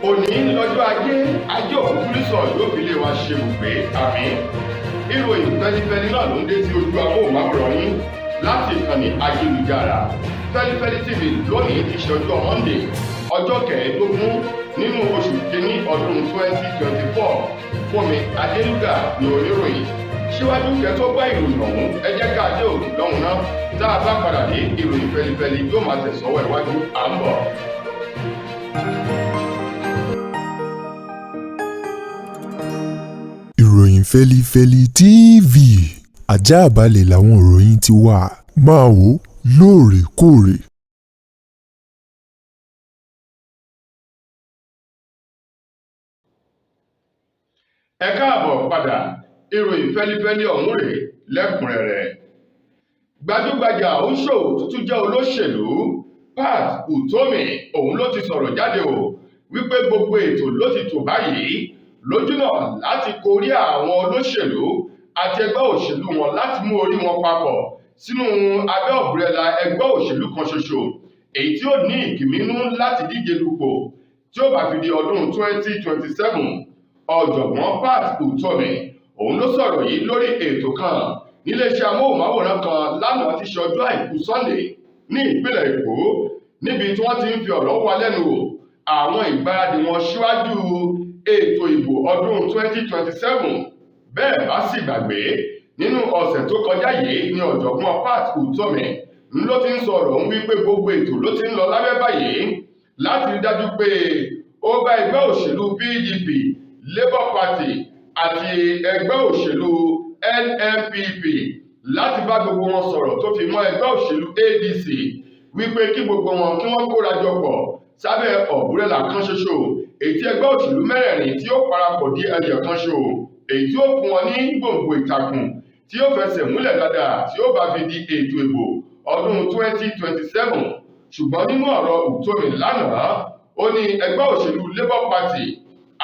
Òní lọ́jọ́ Ajé, Ajé òkúkúrísọ̀ yóò fi lé wa ṣe bùgbé, àmín. Ìròyìn fẹlifẹli náà ló ń dé sí ojú amóhùnmáwòrán yín láti ìkànnì ayélujára Fẹlifẹli TV. Lónìí ti ṣe ọjọ́ Monday, ọjọ́ 15 nínú oṣù kínní ọdún 2024. Fúnmi Adélúgà ní oníròyìn. Síwájú kẹ́ tó gbọ́ ìròyìn ọ̀hún, ẹ jẹ́ ká dé òkè lọ́hùn náà. Tá a bá padà dé, ìròyìn fẹlifẹli yóò máa tẹ̀sọ́wọ́ iwájú. À ń bọ̀. Ìròyìn Fẹlifẹli TV, àjààbálẹ̀ làwọn ìròyìn ti wà, máa wò ó lóòrèkóòrè. Ẹ káàbọ̀ padà. Ìròyìn fẹlifẹli ọ̀hún rèé lẹ́kùnrẹ́rẹ́. Gbajúgbajà oníṣòwò tuntun jẹ́ olóṣèlú Pat Utomi, òun ló ti sọ̀rọ̀ jáde o wípé gbogbo ètò ló ti tò báyìí lójúnà láti korí àwọn olóṣèlú àti ẹgbẹ́ òṣèlú wọn láti mú orí wọn papọ̀ sínú abẹ́ ọ̀bùrẹ́là ẹgbẹ́ òṣèlú kan ṣoṣo, èyí tí ó ní ìkìmínú láti díje dupò tí ó bá fi di ọdún 2027. Ọ̀jọ̀gbọ́n Pat Utomi, òun ló sọ̀rọ̀ yìí lórí ètò kan níléeṣẹ́ amóhùnmáwòrán kan lánàá tí ṣe ọjọ́ Àìkú Sunday ní ìpínlẹ̀ Èkó, níbi tí wọ́n ti ń fi ọ̀rọ̀ wá lẹ́nu wò àwọn ìgbáradì wọn síwájú ètò ìbò ọdún 2027. Bẹ́ẹ̀ bá sì gbàgbé, nínú ọ̀sẹ̀ tó kọjá yìí ni ọ̀jọ̀gbọ́n Pat Utomi ló ti ń sọ̀rọ̀ ń wípé gbogbo ètò ló ti ń lọ lábẹ́ báyìí láti rí dájú pé ó bá ẹgbẹ́ òṣèlú PDP, Labour Party àti ẹgbẹ́ òṣèlú NNPP láti bá gbogbo wọn sọ̀rọ̀, tó fi mọ́ ẹgbẹ́ òṣèlú ADC, wípé kí gbogbo wọn kí wọ́n kóra jọ pọ̀ sábẹ́ ọ̀búrẹ́là kan ṣoṣo, èyí tí ẹgbẹ́ òṣèlú mẹ́rẹ̀ẹ̀rin tí ó parapọ̀ di ẹyọ kan ṣo, èyí tí ó fún wọn ní gbòǹgbò ìtàkùn tí ó fẹsẹ̀ múlẹ̀ dáadáa tí ó bá fi di ètò ìbò ọdún 2027. Ṣùgbọ́n nínú ọ̀rọ̀ Utomi lánàá, ó ní ẹgbẹ́ òṣèlú Labour Party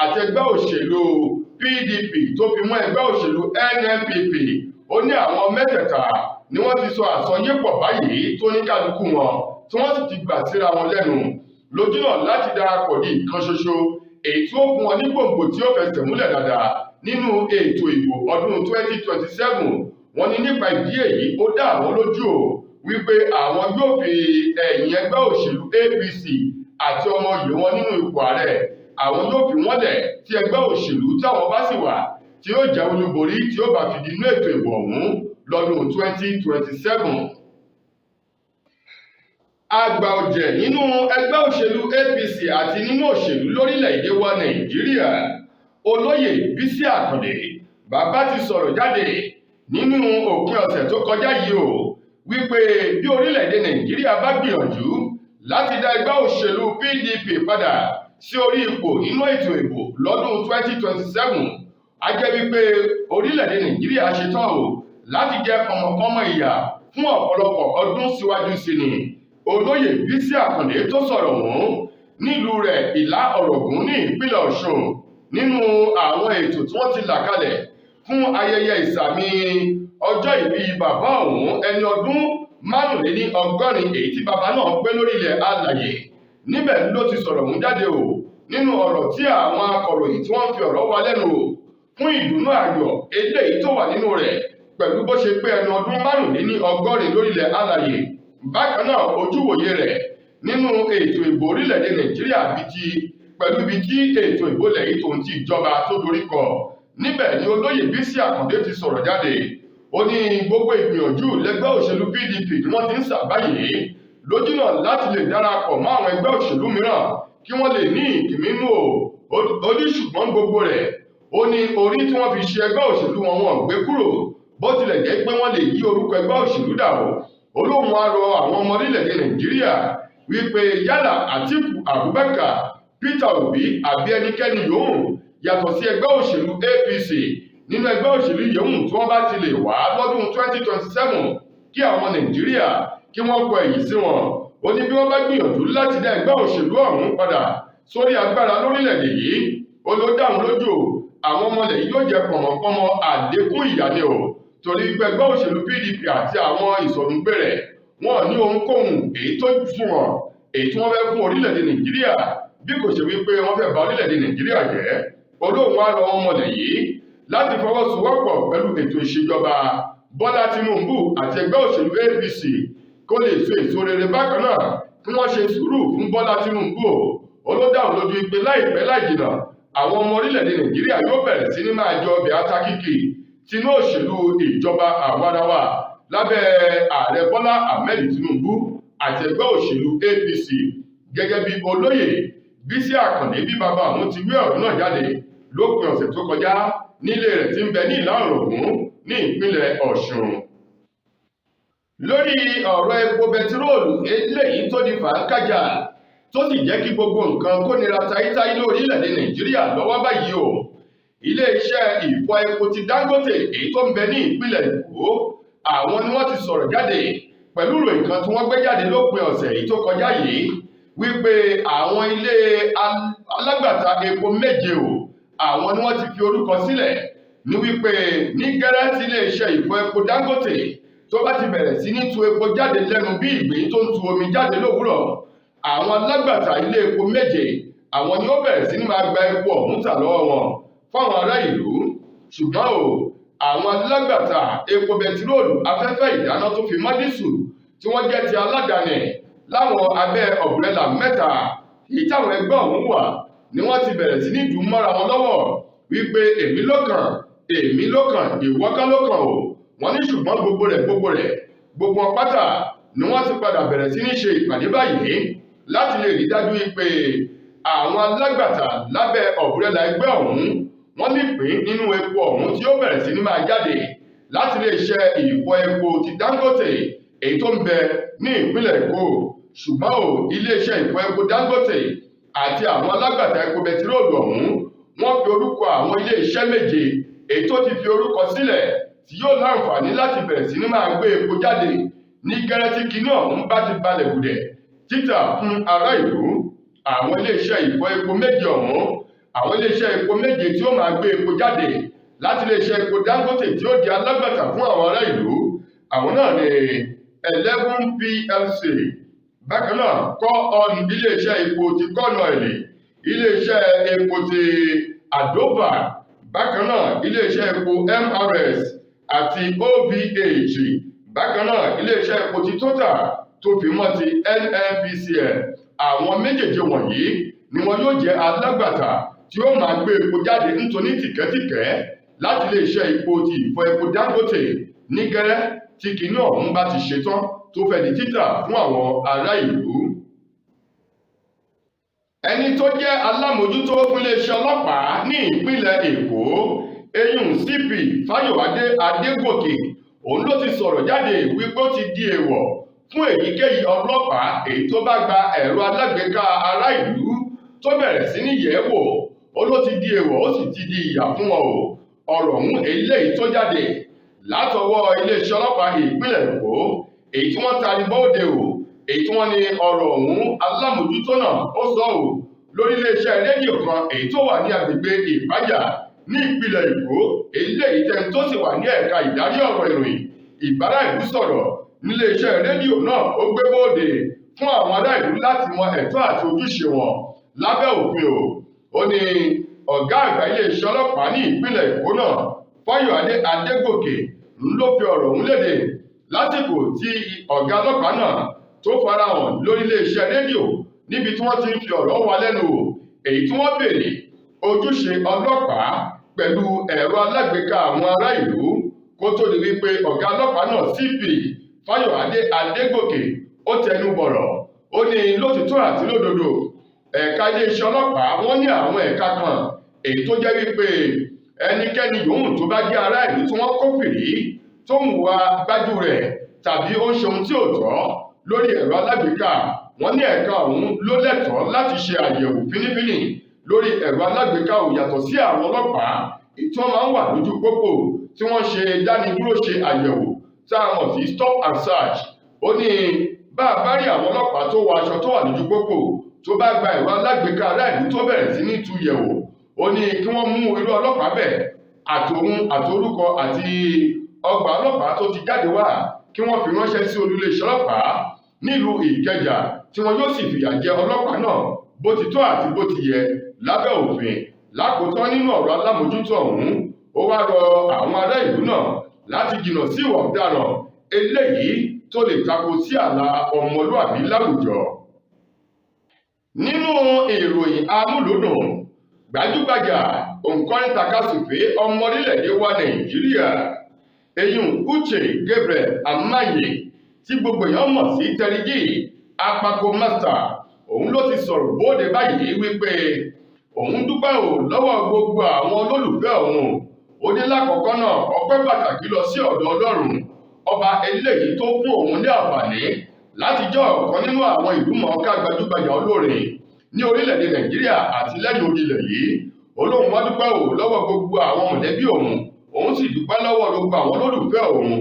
àti ẹgbẹ́ òṣèlú PDP tó fi mọ́ ẹgbẹ́ òṣèlú NNPP, ó ní àwọn mẹ́tẹ̀ẹ̀ta ni wọ́n ti sọ àsọyépọ̀ báyìí tó ní kálukú wọn tí wọ́n sì ti gbà síra wọn lẹ́nu lójúnà láti darapọ̀ di ìkan ṣoṣo, èyí tí ó fún wọn ní gbòǹgbò tí ó fẹsẹ̀ múlẹ̀ dáadáa nínú ètò ìbò ọdún 2027. Wọ́n ní nípa ìdí èyí, ó dá àwọn lójú o wípé àwọn yóò fi ẹ̀yìn ẹgbẹ́ òṣèlú APC àti ọmọ òye wọn nínú ipò ààrẹ, àwọn yóò fi wọ́n lẹ̀, tí ẹgbẹ́ òṣèlú táwọn bá sì wà tí yóò jẹ́ olúborí tí ó bá fi di inú ètò ìbò ọ̀hún lọ́dún 2027. Àgbà ọ̀jẹ̀ nínú ẹgbẹ́ òṣèlú APC àti nínú òṣèlú lórílẹ̀‐èdè wa Nàìjíríà, Olóyè Bísí Àkàndé bàbá, ti sọ̀rọ̀ jáde nínú òpin ọ̀sẹ̀ tó kọjá yìí o wípé bí orílẹ̀-èdè Nàìjíríà bá gbìyànjú láti dá ẹgbẹ́ òṣèlú PDP padà sí orí ipò nínú ètò ìbò lọ́dún 2027, á jẹ́ wípé orílẹ̀-èdè Nàìjíríà ṣetán o láti jẹ kànmọ́kànmọ́ ìyà fún ọ̀pọ̀lọpọ̀ ọdún síwájú sí ni. Olóyè Bísí Àkàndé tó sọ̀rọ̀ ọ̀hún nílùú rẹ̀, Ìlá Ọ̀rọ̀gùn ní ìpínlẹ̀ Ọ̀ṣun, nínú àwọn ètò tí wọ́n ti là kalẹ̀ fún ayẹyẹ ìsàmì ọjọ́ ìbí bàbá ọ̀hún, ẹni ọdún 85 èyí tí bàbá náà pé lórí ilẹ̀ alàyè. Níbẹ̀ ló ti sọ̀rọ̀ ọ̀hún jáde o nínú ọ̀rọ̀ tí àwọn akọ̀ròyìn tí wọ́n fi ọ̀rọ̀ wá lẹ́nu wò fún ìdùnnú ayọ̀ eléyìí tó wà nínú rẹ̀ pẹ̀lú bó ṣe pé ẹni ọdún 85 lórílẹ̀ alàyè. Bákan náà, ojúwòye rẹ̀ nínú ètò ìbò orílẹ̀-èdè Nàìjíríà bíi ti pẹ̀lú ibi tí ètò ìbò lẹ́yìn tó ń ti ìjọba tó dorí kọ, níbẹ̀ ni olóyè Bísí Àkàndé ti sọ̀rọ̀ jáde. Ó ní gbogbo ìgbìyànjú lẹ́gbẹ́ òṣèlú PDP ni wọ́n ti ń sà báyìí lójúnà láti lè darapọ̀ mọ́ àwọn ẹgbẹ́ òṣèlú mìíràn kí wọ́n lè ní ìkìmínú o. Ó ní ṣùgbọ́n gbogbo rẹ̀, ó ní orí tí wọ́n fi ṣe ẹgbẹ́ òṣèlú wọn, wọn gbé kúrò, bó tilẹ̀ jẹ́ pé wọ́n lè yí orúkọ ẹgbẹ́ òṣèlú dà o. Olóhùn á rọ àwọn ọmọ orílẹ̀-èdè Nàìjíríà wípé yálà Àtíkù Abubakar, Peter Obi àbí ẹnikẹ́ni yòówù yàtọ̀ sí ẹgbẹ́ òṣèlú APC, nínú ẹgbẹ́ òṣèlú yòówù tí wọ́n bá ti lè wá lọ́dún 2027, kí àwọn Nàìjíríà kí wọ́n kọ ẹ̀yìn sí wọn. Ó ní bí wọ́n bá gbìyànjú láti dá ẹgbẹ́ òṣèlú ọ̀hún padà sórí agbára lórílẹ̀-èdè yìí, ó ló dáhùn lójú àwọn ọmọlẹ̀ yìí yóò jẹ pọ̀mọ̀pọ̀mọ̀ àlékún ìyà ni o, torí pé ẹgbẹ́ òṣèlú PDP àti àwọn ìsọ̀rùngbé rẹ̀, wọn ní ohunkóhun èyí tó sunwọ̀n èyí tí wọ́n fẹ́ fún orílẹ̀-èdè Nàìjíríà. Bí kò ṣe wípé wọ́n fẹ́ ba orílẹ̀-èdè Nàìjíríà jẹ́. Olóhùn á rọ ọmọlẹ̀ yìí láti fọwọ́sowọ́pọ̀ pẹ̀lú ètò ìṣèjọba Bọ́lá Tinubu àti ẹgbẹ́ òṣèlú APC kó lè so èso rere. Bákan náà, kí wọ́n ṣe sùúrù fún Bọ́lá Tinubu o. Olódàún lójú pé láìpẹ́ láìjìnà, àwọn ọmọ orílẹ̀-èdè Nàìjíríà yóò bẹ̀rẹ̀ sí ní máa jẹ ọbẹ̀ atakíkì tinú òṣèlú ìjọba àwarawa lábẹ́ ààrẹ Bọ́lá Ahmed Tinubu àti ẹgbẹ́ òṣèlú APC. Gẹ́gẹ́ bí olóyè Bísí Àkàndé bí bàbá àwọn ti wí ọ̀rọ̀ náà jáde lópin ọ̀sẹ̀ tó kọjá nílé rẹ̀ tí ń bẹ ní Ìlá Ọ̀ràngún ní ìpínlẹ̀ Ọ̀ṣun. Lórí ọ̀rọ̀ epo bẹtiróòlù eléyìí tó di fàákájà tó sì jẹ́ kí gbogbo nǹkan kó nira táyítáyí lórílẹ̀‐èdè Nàìjíríà lọ́wọ́ báyìí o, iléeṣẹ́ ìfọ epo ti Dangote èyí tó ń bẹ ní ìpínlẹ̀ Èkó, àwọn ni wọ́n ti sọ̀rọ̀ jáde pẹ̀lú ìròyìn kan tí wọ́n gbé jáde lópin ọ̀sẹ̀ èyí tó kọjá yìí wípé àwọn ilé alágbàtà epo 7 o, àwọn ni wọ́n ti fi orúkọ sílẹ̀ ní wípé ní gẹ́rẹ́ tí iléeṣẹ́ ìfọ epo Dangote tó bá ti bẹ̀rẹ̀ sí ní tu epo jáde lẹ́nu bí ìgbín tó ń tu omi jáde lówùrọ̀, àwọn alágbàtà ilé epo 7 àwọn ni ó bẹ̀rẹ̀ sí ní máa gba epo ọ̀hún tà lọ́wọ́ wọn fáwọn ará ìlú. Ṣùgbọ́n o, àwọn alágbàtà epo bẹtiróòlù, afẹ́fẹ́ ìdáná tó fi mọ́ dísù tí wọ́n jẹ́ ti aládàáni láwọn abẹ́ ọ̀bùrẹ́là 3 èyí táwọn ẹgbẹ́ ọ̀hún wà ni wọ́n ti bẹ̀rẹ̀ sí ní dùn mọ́ra wọn lọ́wọ́ wípé èmi ló kàn, èmi ló kàn, ìwọ kọ́ ló kàn o. Wọ́n ní ṣùgbọ́n gbogbo rẹ̀ gbogbo wọn pátá ni wọ́n ti padà bẹ̀rẹ̀ sí ní ṣe ìpàdé báyìí láti lè rí dájú wípé àwọn alágbàtà lábẹ́ ọ̀bùrẹ́là ẹgbẹ́ ọ̀hún wọ́n nípín nínú epo ọ̀hún tí ó bẹ̀rẹ̀ sí ní máa jáde láti lè ṣe ìfọ epo ti Dangote èyí tó ń bẹ ní ìpínlẹ̀ Èkó. Ṣùgbọ́n o, iléeṣẹ́ ìfọ epo Dangote àti àwọn alágbàtà epo bẹtiróòlù ọ̀hún wọ́n fi orúkọ àwọn iléeṣẹ́ 7 èyí tó ti fi orúkọ sílẹ̀ tí yóò láǹfààní láti bẹ̀rẹ̀ sí ní máa gbé epo jáde ní gẹ́rẹ́ tí kinní ọ̀hún bá ti balẹ̀ gùdẹ̀ títà fún ará ìlú. Àwọn iléeṣẹ́ ìfọ epo 7 ọ̀hún, àwọn iléeṣẹ́ epo 7 tí ó máa gbé epo jáde láti iléeṣẹ́ epo Dangote tí ó di alágbàtà fún àwọn ará ìlú, àwọn náà ní 11 PLC, bákan náà kọ́ ọ̀n iléeṣẹ́ epo ti kọ́nà ẹ̀lì, iléeṣẹ́ epo ti Adova, bákan náà iléeṣẹ́ epo MRS àti OVH, bákan náà iléeṣẹ́ epo ti Total tó fi mọ́ ti NNPCL. Àwọn méjèèjì wọ̀nyí ni wọn yóò jẹ́ alágbàtà tí ó máa gbé epo jáde nítorí tìkẹ́tìkẹ́ láti iléeṣẹ́ epo ti ìfọ epo Dangote ní gẹ́rẹ́ tí kinní ọ̀hún bá ti ṣetán tó fẹ́ di títà fún àwọn ará ìlú. Ẹni tó jẹ́ alámòjútó fún iléeṣẹ́ ọlọ́pàá ní ìpínlẹ̀ Èkó, eyín CP Fáyọ̀adé Adégòkè, òun ló ti sọ̀rọ̀ jáde wípé ó ti di èèwọ̀ fún èyíkéyìí ọlọ́pàá èyí tó bá gba ẹ̀rọ alágbèéká ará ìlú tó bẹ̀rẹ̀ sí ní yẹ̀ wò. Ó ló ti di èèwọ̀, ó sì ti di ìyà fún wọn o. Ọ̀rọ̀ ọ̀hún eléyìí tó jáde látọwọ́ iléeṣẹ́ ọlọ́pàá ìpínlẹ̀ Èkó èyí tí wọ́n tari bóde o, èyí tí wọ́n ní ọ̀rọ̀ ọ̀hún alámòjútó náà ó sọ ò lórí iléeṣẹ́ rédíò kan èyí tó wà ní agbègbè Ìpájà ní ìpínlẹ̀ Èkó, eléyìí tẹni tó sì wà ní ẹ̀ka ìdarí ọ̀rọ̀ ìròyìn ìbára ìlú sọ̀rọ̀ níléeṣẹ́ rédíò náà ó gbé bóde fún àwọn ará ìlú láti mọ ẹ̀tọ́ àti ojúṣe wọn lábẹ́ òfin o. Ó ní ọ̀gá àgbà iléeṣẹ́ ọlọ́pàá ní ìpínlẹ̀ Èkó náà, Fáyọ̀adé Adégòkè, ló fi ọ̀rọ̀ ọ̀hún léde lásìkò tí ọ̀gá ọlọ́pàá náà tó farahàn lórí iléeṣẹ́ rédíò níbi tí wọ́n ti ń fi ọ̀rọ̀ wa lẹ́nu wò èyí tí wọ́n béèrè ojúṣe ọlọ́pàá pẹ̀lú ẹ̀rọ alágbèéká àwọn ará ìlú, kó tó di wípé ọ̀gá ọlọ́pàá náà CP Fáyọ̀adé Adégòkè ó tẹnu bọ̀rọ̀. Ó ní lótìtọ́ àti lódodo, ẹ̀ka iléeṣẹ́ ọlọ́pàá wọ́n ní àwọn ẹ̀ka kan èyí tó jẹ́ wípé ẹnikẹ́ni yòówù tó bá jẹ́ ará ìlú tí wọ́n kófìrí tó ń hùwà gbájú rẹ̀ tàbí ó ń ṣe ohun tí ò tọ́ lórí ẹ̀rọ alágbèéká, wọ́n ní ẹ̀ka ọ̀hún ló lẹ́tọ̀ọ́ láti ṣe àyẹ̀wò fínífíní lórí ẹ̀rọ alágbèéká ò, yàtọ̀ sí àwọn ọlọ́pàá tí wọ́n máa ń wà lójú pópó tí wọ́n ṣe dánidúró ṣe àyẹ̀wò tá a mọ̀ sí stop and search. Ó ní bá a bá rí àwọn ọlọ́pàá tó wọ aṣọ tó wà lójú pópó tó bá gba ẹ̀rọ alágbèéká ará ìlú tó bẹ̀rẹ̀ sí ní tú yẹ̀wò, ó ní kí wọ́n mú irú ọlọ́pàá bẹ́ẹ̀ àtòun àtorúkọ àti ọgbà ọlọ́pàá tó ti jáde wá, kí wọ́n fi ránṣẹ́ sí olú iléeṣẹ́ ọlọ́pàá nílùú Ìkẹjà, tí wọn yóò sì fìyà jẹ ọlọ́pàá náà Bó ti tọ́ àti bó ti yẹ lábẹ́ òfin. Lákòótán, nínú ọ̀rọ̀ alámòjútó ọ̀hún, ó wá rọ àwọn ará ìlú náà láti jìnnà sí ìwà ọ̀daràn eléyìí tó lè tako sí ààlà ọmọlúàbí láwùjọ. Nínú ìròyìn amúlùúdùn, gbajúgbajà òǹkọrin takasùfé ọmọ orílẹ̀-èdè wa Nàìjíríà, eyín Uche Gabriel Amaye, tí gbogbo èèyàn mọ̀ sí Terry G Apako Master, òun ló ti sọ̀rọ̀ bóde báyìí wípé òun dúpẹ́ ò lọ́wọ́ gbogbo àwọn olólùfẹ́ òun. Ó ní lákọ̀ọ́kọ́ náà, ọpẹ́ pàtàkì lọ sí ọ̀dọ̀ Ọlọ́run Ọba eléyìí tó fún òun ní àǹfààní láti jẹ́ ọ̀kan nínú àwọn ìlú mọ̀ọ́ká gbajúgbajà olórin ní orílẹ̀-èdè Nàìjíríà àti lẹ́yìn odi ilẹ̀ yìí. Olóhùn wá dúpẹ́ ò lọ́wọ́ gbogbo àwọn mọ̀lẹ́bí òun, òun sì dúpẹ́ lọ́wọ́ gbogbo àwọn olólùfẹ́ òun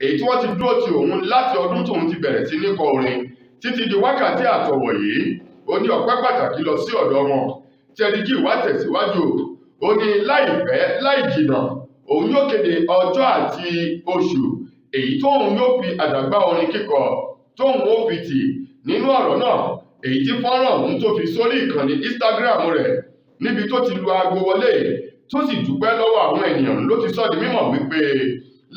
èyí tí wọ́n ti dúró ti òun láti ọdún tóun ti bẹ̀rẹ̀ sí ní kọ orin títí di wákàtí àtọ̀wọ̀ yìí. Ó ní ọpẹ́ pàtàkì lọ sí ọ̀dọ̀ wọn. Terry G wá tẹ̀síwájú, ó ní láìpẹ́ láì jìnà, òun yóò kéde ọjọ́ àti oṣù èyí tóun yóò fi àdàgbà orin kíkọ tóun ó fi tì. Nínú ọ̀rọ̀ náà, èyí tí fọ́nrán ọ̀hún tó fi sórí ìkànnì Instagram rẹ̀ níbi tó ti lu aago wọlé tó sì dúpẹ́ lọ́wọ́ àwọn ènìyàn, ló ti sọ di mímọ̀ wípé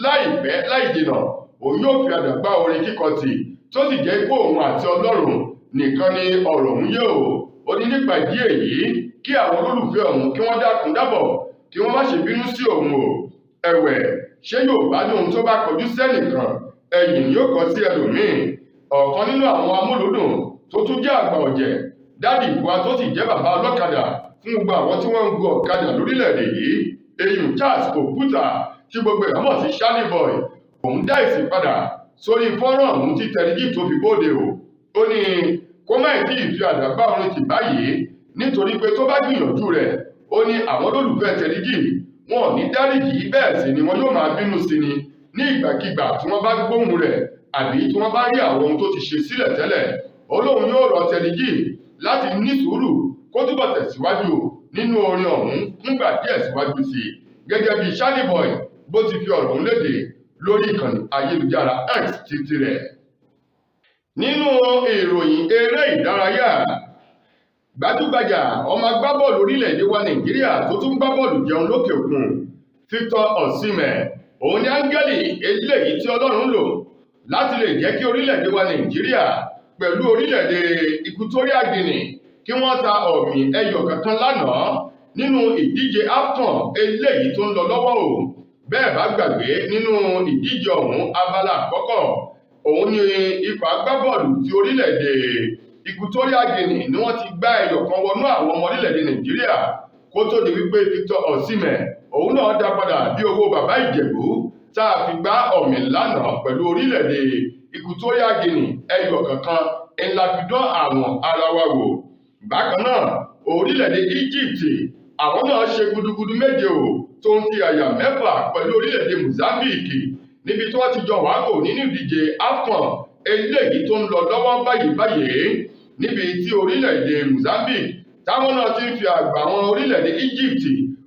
láìpẹ́ láì jìnà, òun yóò fi àdàgbà orin kíkọ tì, tó sì jẹ́ pé òun àti Ọlọ́run nìkan ni ọ̀rọ̀ òun yé o. Ó ní nípa ìdí èyí, kí àwọn olólùfẹ́ òun kí wọ́n dákun dábọ̀, kí wọ́n má ṣe bínú sí òun o. Ẹ̀wẹ̀, ṣé Yorùbá ní ohun tó bá kọjú sẹ́nìkan, ẹ̀yìn yóò kọ sí ẹlòmíì. Ọ̀kan nínú àwọn amúlùúdùn tó tún jẹ́ àgbà ọ̀jẹ̀, Daddy Ìwà, tó sì jẹ́ bàbá ọlọ́kadà fún gbogbo àwọn tí wọ́n ń gun ọ̀kadà lórílẹ̀‐èdè yìí, eyín Charles Oputa, tí gbogbo èèyàn mọ̀ sí Charlie Boy, òun dá èsì padà sórí fọ́nrán ọ̀hún tí Terry G tó fi bóde o. Ó ní kó má tí ì fi àdàgbà orin tì báyìí, nítorí pé tó bá gbìyànjú rẹ̀, ó ní àwọn olólùfẹ́ Terry G wọn ò ní dáríjì, bẹ́ẹ̀ sì ni wọn yóò máa bínú sí ni ní ìgbàkigbà tí wọ́n bá gbóhùn rẹ̀ àbí tí wọ́n bá rí àwọn ohun tó ti ṣe sílẹ̀ tẹ́lẹ̀. Ó lóun yóò rọ Terry G láti ní sùúrù, kó túbọ̀ tẹ̀síwájú nínú orin ọ̀hún fúngbà díẹ̀ síwájú sí i, gẹ́gẹ́ bí Charlie Boy bó ti fi ọ̀rọ̀ ọ̀hún léde lórí ìkànnì ayélujára X ti tirẹ̀. Nínú ìròyìn eré ìdárayá, gbajúgbajà ọmọ agbábọ́ọ̀lù orílẹ̀-èdè wa Nàìjíríà tó tún gbá bọ́ọ̀lù jẹun lókè òkun, Victor Osimhen, òun ni áńgẹ́lì eléyìí tí Ọlọ́run lò láti lè jẹ́ kí orílẹ̀-èdè wa Nàìjíríà pẹ̀lú orílẹ̀-èdè Equatorial Guinea kí wọ́n ta ọ̀mì ẹyọ kankan lánàá nínú ìdíje AFCON eléyìí tó ń lọ lọ́wọ́ o. Bẹ́ẹ̀ bá gbàgbé, nínú ìdíje ọ̀hún, abala àkọ́kọ́, òun ni ikọ̀ agbábọ́ọ̀lù ti orílẹ̀-èdè Equatorial Guinea ni wọ́n ti gbá ẹyọ kan wọnú àwọn ọmọ orílẹ̀-èdè Nàìjíríà, kó tó di wípé Victor Osimhen òun náà dá padà bí owó bàbá Ìjẹ̀bú tá a fi gbá ọ̀mì lánàá pẹ̀lú orílẹ̀-èdè Equatorial Guinea. Ẹyọ kankan ńlá fi dán àwọn ara wa wò. Bákan náà, orílẹ̀-èdè Egypt, àwọn náà ṣe gudugudu méje o tó ń ti àyà mẹ́fà pẹ̀lú orílẹ̀-èdè Mozambique níbi tí wọ́n ti jọ wákò nínú ìdíje AFCON eléyìí tó ń lọ lọ́wọ́ báyìí báyìí, níbi tí orílẹ̀-èdè Mozambique táwọn náà ti ń fi àgbà àwọn orílẹ̀-èdè Egypt,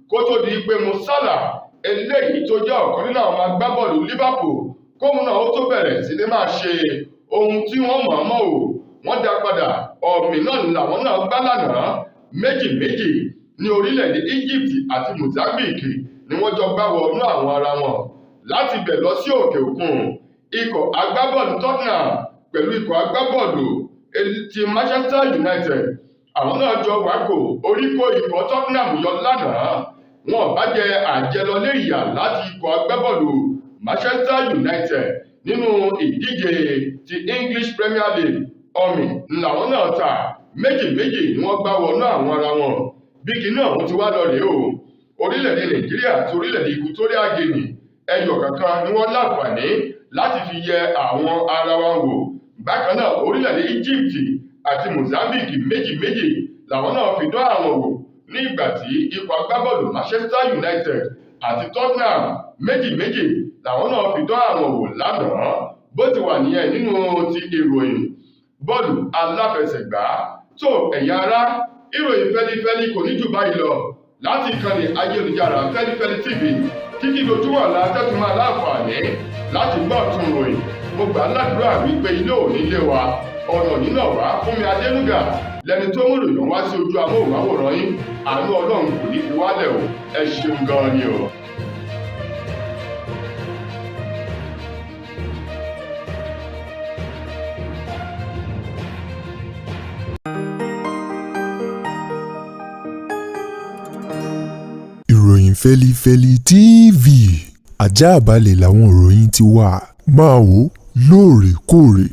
kó tó di pé Mo Salah eléyìí tó jẹ́ ọ̀kan nínú àwọn agbábọ́ọ̀lù Liverpool, kóun náà ó tó bẹ̀rẹ̀ sí ní máa ṣe ohun tí wọ́n mọ̀ ọ́n mọ́ o, wọ́n dá padà. Ọ̀mì náà làwọn náà gbá lánàá, méjì méjì ní orílẹ̀-èdè Egypt àti Mozambique ni wọ́n jọ gbá wọnú àwọn ara wọn. Láti bẹ̀ lọ sí òkè òkun, ikọ̀ agbábọ́ọ̀lù Tottenham pẹ̀lú ikọ̀ agbábọ́ọ̀lù ti Manchester United, àwọn náà jọ wákò. Orí kó ikọ̀ Tottenham yọ lánàá, wọn bá jẹ àjẹlọlé ìyà láti ikọ̀ agbábọ́ọ̀lù Manchester United nínú ìdíje ti English Premier League. Ọ̀mì làwọn náà ta, méjì méjì ni wọ́n gbá wọnú àwọn ara wọn. Bí kinní ọ̀hún ti wá lọ rèé o. Orílẹ̀-èdè Nàìjíríà àti orílẹ̀-èdè Equatorial Guinea, ẹyọ kankan ni wọ́n láǹfààní láti fi yẹ àwọn ara wa wò. Bákan náà, orílẹ̀-èdè Egypt àti Mozambique, méjì méjì làwọn náà fi dán àwọn wò, ní ìgbà tí ikọ̀ agbábọ́ọ̀lù Manchester United àti Tottenham, méjì méjì làwọn náà fi dán àwọn wò lánàá. Bó ti wà nìyẹn nínú ti ìròyìn bọ́ọ̀lù aláfẹsẹ̀gbá. Tó ẹ̀yin ará, ìròyìn fẹ́lifẹ́li kò ní jù báyìí lọ láti ìkànnì ayélujára Fẹ́lifẹ́li TV. Títí dojúmọ̀ ọ̀la tẹ́tù máa láǹfààní láti gbọ́ ọ̀tún ròyìn, mo gbà á ládùúrà wípé ilé ò ní lé wa. Ọ̀nà nínà wá Fúnmi Adénúgà lẹni tó mú ìròyìn wá sí ojú amóhùnmáwòrán yín. Àánú Ọlọ́run kò ní fi wálẹ̀ o. Ẹ ṣeun gan-an ni o. Ìròyìn Fẹ́lifẹ́li TV, ajáàbalẹ̀ làwọn ìròyìn ti wà. Máa wò lóòrèkóòrè.